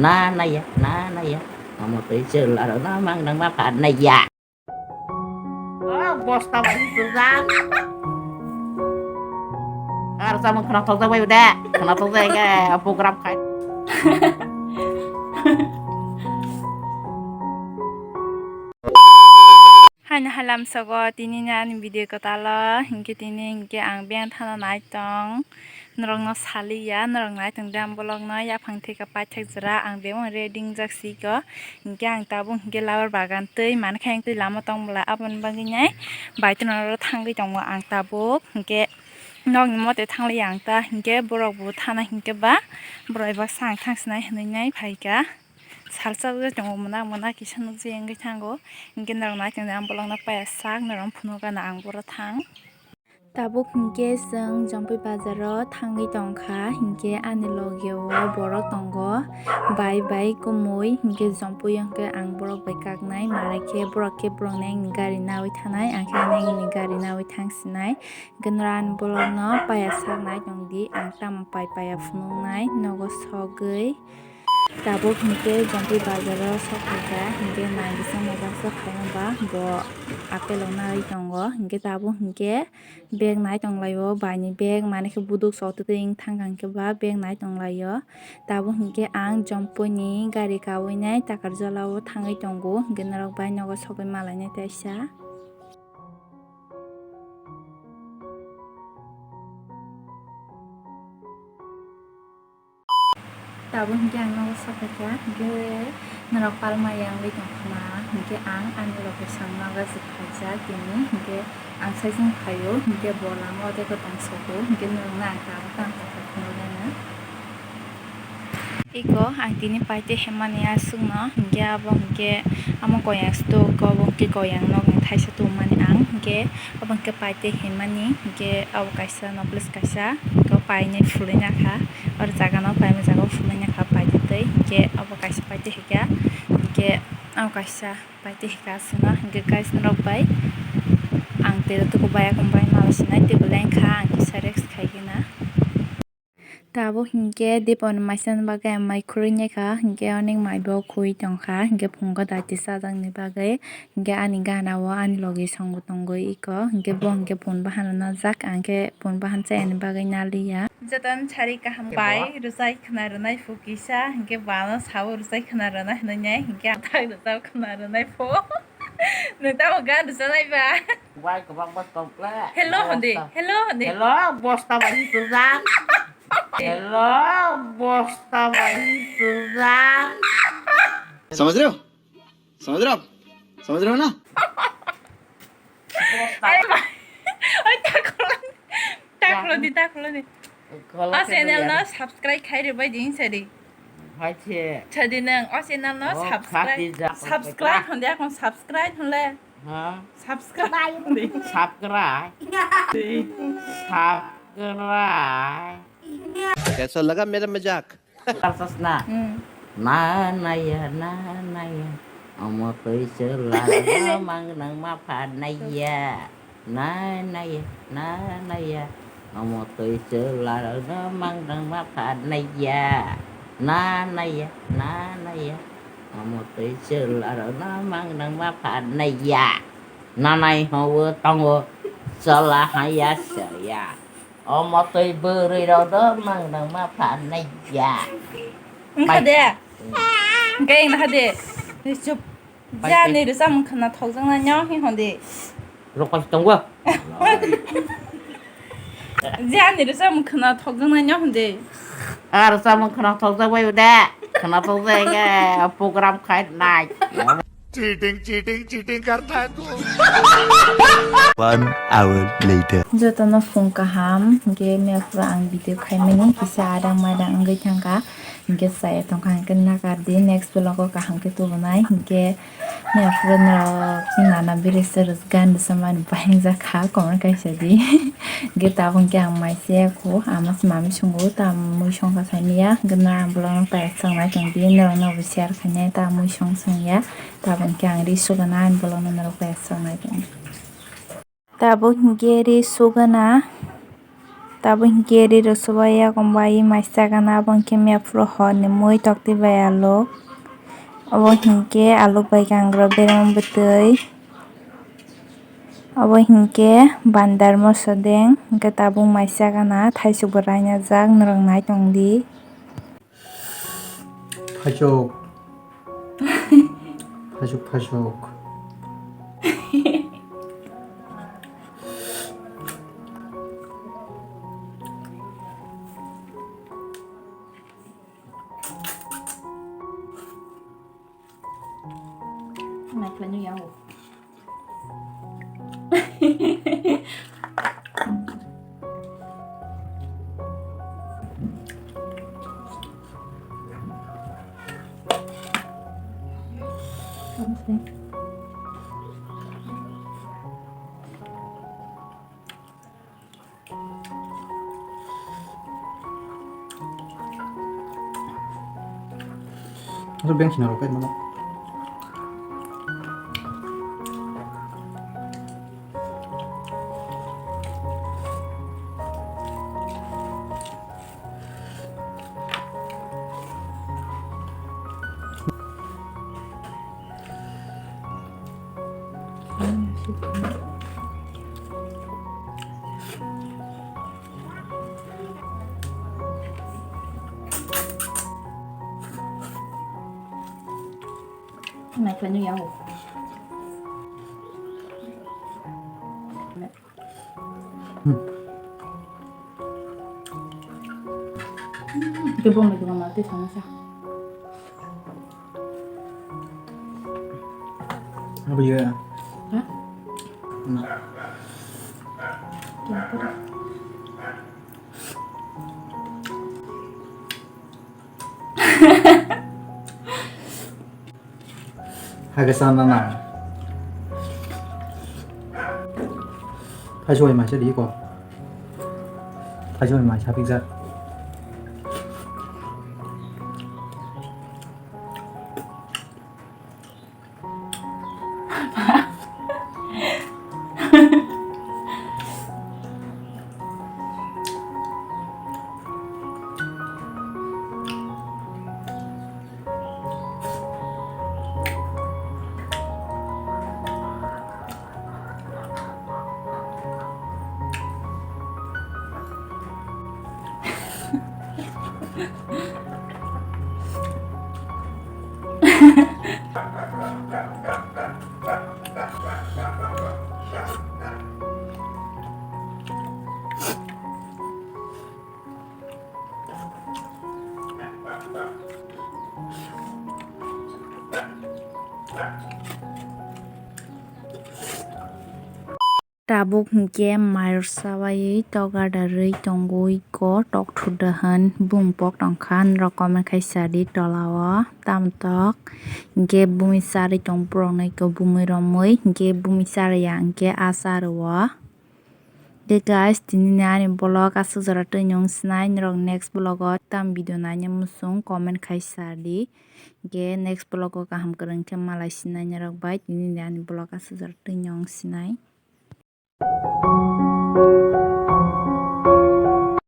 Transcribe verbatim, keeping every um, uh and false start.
Na naya, na naya. Omo twi chwla rok no mang nang ma phan naya. Oh, bosta bai sujak. Ar samung khna thok jak bai de. Khna thok jak ke program khai. Haino halam sogo tini ni ani video kwtalo, hinkhe tini hinkhe ang beng thana nai tong, norok no saliya, norok nai tong de ang bolok no yaphang theka paithak jora ang beng ready wngjak siko, hinkhe ang tabuk hinkhe labar bagan twi mankhe ang twi lama tong bwla aboni bagwi nai bai twi norok thangwi tongo ang tabuk, hinkhe nok ni mote thangliya ang ta, hinkhe borok bo thana hinkhe ba borok bai baksa ang thang sinai hinwi nai phaikha. Salsa wngwi tongo, mwnang mwnang kisa nukjagwi wngwi thango. Hinkhe norok nai tongdi ang bolokno paya sak norok phunukgana ang boro thang. Tabuk hinkhe chwng Jompui bazaro thangwi tongkha, hinkhe ani logeo borok tongo, bai bai kumui, hinkhe Jompui hinkhe ang borok bai kaknai, marai khe borok khe borokni ani gari nawi thanai, ang khe ani ani gari nawi thang sinai. Hinkhe norok ani bolokno paya sak nai tongdi, ang tamo pai paya phunuknai nogo sogwi. Tabuk hinkhe Jompui bazaro sok phaikha, hinkhe nai kisa mobile se phaima ba bo apple rok nai tongo, hinkhe tabuk hinkhe bag nai tonglaio, bai ni bag mani khe buduk sok twi twi wng thangkha hinkhe ba bag nai tonglaio. Tabuk hinkhe ang Jompui ni gari kawi nai Takarjala o thangwi tongo, hinkhe norok bai nogo sogwi malainai teisa. Tabuk hinkhe ang nogo sokphaikha, hinkhe norok palma yangwi tongkhna, hinkhe ang ani location no gajik phaijak tini, hinkhe ang saichung phaio, hinkhe bo lama o tei kwtang soko, hinkhe norokno ang tabuk tang khe phunuknai. Iko ang tini paite hemmani aswkno, hinkhe abo hinkhe amo koyang stok, abo hinkhe koyang nokni thaisa tongmani ang, hinkhe abo hinkhe paite hemmani, hinkhe abo kaisa nobles kaisa, iko painai phulwi nakha, oro jaga no paima jaga o phulwi nakha paite tei, hinkhe abo kaisa paite hika, hinkhe abo kaisa paite hika aswkno, hinkhe guys norok bai ang tei tuku bai akung bai mala sinai tei belai wngkha ang kisa rest khaigena. Tabuk hinkhe Diponi maisani bagwi ang mai khurui naikha, hinkhe onek mai bo khurui tongkha, hinkhe phungo daiti chajakni bagwi, hinkhe ani gana o ani logi songo tongwi iko, hinkhe bo hinkhe phone bahan rwna jak, ang khe phone bahan chayani bagwi naliya. Jotono sari kaham bai rwchai khwna rwnai phu kisa, hinkhe bano sao rwchai khwna rwna hinwi nai, hinkhe ang thak rwchao khwna rwnai phu. Nwng tamo gan rwchanai ba? Bai kwbangma tongkle. Hello hondi, hello hondi. Hello, bosta bai sujak. Hello, bosta bai sujak. समझ रहे हो? समझ रहे हो आप? समझ रहे हो ना? Bosta. Ai, ai, takhlo. Takhlo di, takhlo di. O channel no subscribe khai rwbai di, sadi. Hai se. Sadi nwng o channel no subscribe. Subscribe hondi akon subscribe honle. Ha? Subscribe. Subscribe. Subscribe. कैसा लगा मेरा मजाक? Karsasna. Hmm. Na naya, na naya. Omo twi chwla mang nang ma pha naya. Na naya, na naya. Omo twi chwla mang nang ma pha naya. Na naya, na naya. Omo twi chwla mang nang ma pha naya. Nanai ho tongo chwla haya saya. Omo twi bwrwi rok do mang nang ma pha nai ya. Wngkha de. Wngkha wngkha de. Chup. Jani rwchapmung khwna thokjaknai no hi hondi. Rok kaisa tongo. Jani rwchapmung khwna thokjaknai no hondi. Ar rwchapmung khwna thokjak bai de. Khwna thokjak ke program khai nai. Cheating cheating cheating करता है तू। One hour later. Jotono phung kaham, hinkhe mia phuru ang video khaimani kisa adang madang wngwi thangkha, hinkhe chaya tongkha, hinkhe nakardi next vlog o kaham khe tubunai, hinkhe mia phuru norok nana biri se rwchap gan rwchapmani bahai wngjakha, comment kaisa di. Hinkhe tabuk hinkhe ang mai se ya kho, ama se mami songo, ta mui songkha saimanya, hinkhe norok ang vlog no paiya chwngnai tongdi, norok no bo share khainai, ta mui song songya. Tabuk khe ang ri sugana, ani bolongno norok bai aswk nai tong. Tabuk hinkhe ri sugana. Tabuk hinkhe ri rw subai yakung bai mai chakana, abo hinkhe mia phuru hor ni mui toktwi bai alu. Obo hinkhe alu bai kangrw bereng bwtwi. Obo hinkhe bandar moso deng, hinkhe tabuk mai chakana, thaisuk bo rainajak, norok nai tongdi. Thaisuk. Thaisuk, thaisuk. Nai khlai nw ya o. Asal beng sina roket mana? Nai khlai nw ya o. Ito bong lagi mama ti sama sa. Apa ya? Hah? Nah. Hai khe chana nang. Thaichuk bai mai sa di ko. Thaichuk bai mai sa pizza. Tabuk hinkhe mai rwsa bai tok adarwi tongwi ko tok thudahwn bumung pok tongkha, norok comment khai sadi tola o tamo tok. Hinkhe bumi charwi tong borok nwi ko bumi romwi, hinkhe bumi charwi ya hinkhe a cha rw o. De guys, tini ni ani vlog aswk jora twi nung sinai, norok next vlog o tam video naina muchung comment khai sadi. Hinkhe next vlog o kaham kwrwng khe malai sinai norok bai, tini ni ani vlog aswk jora twi nung sinai.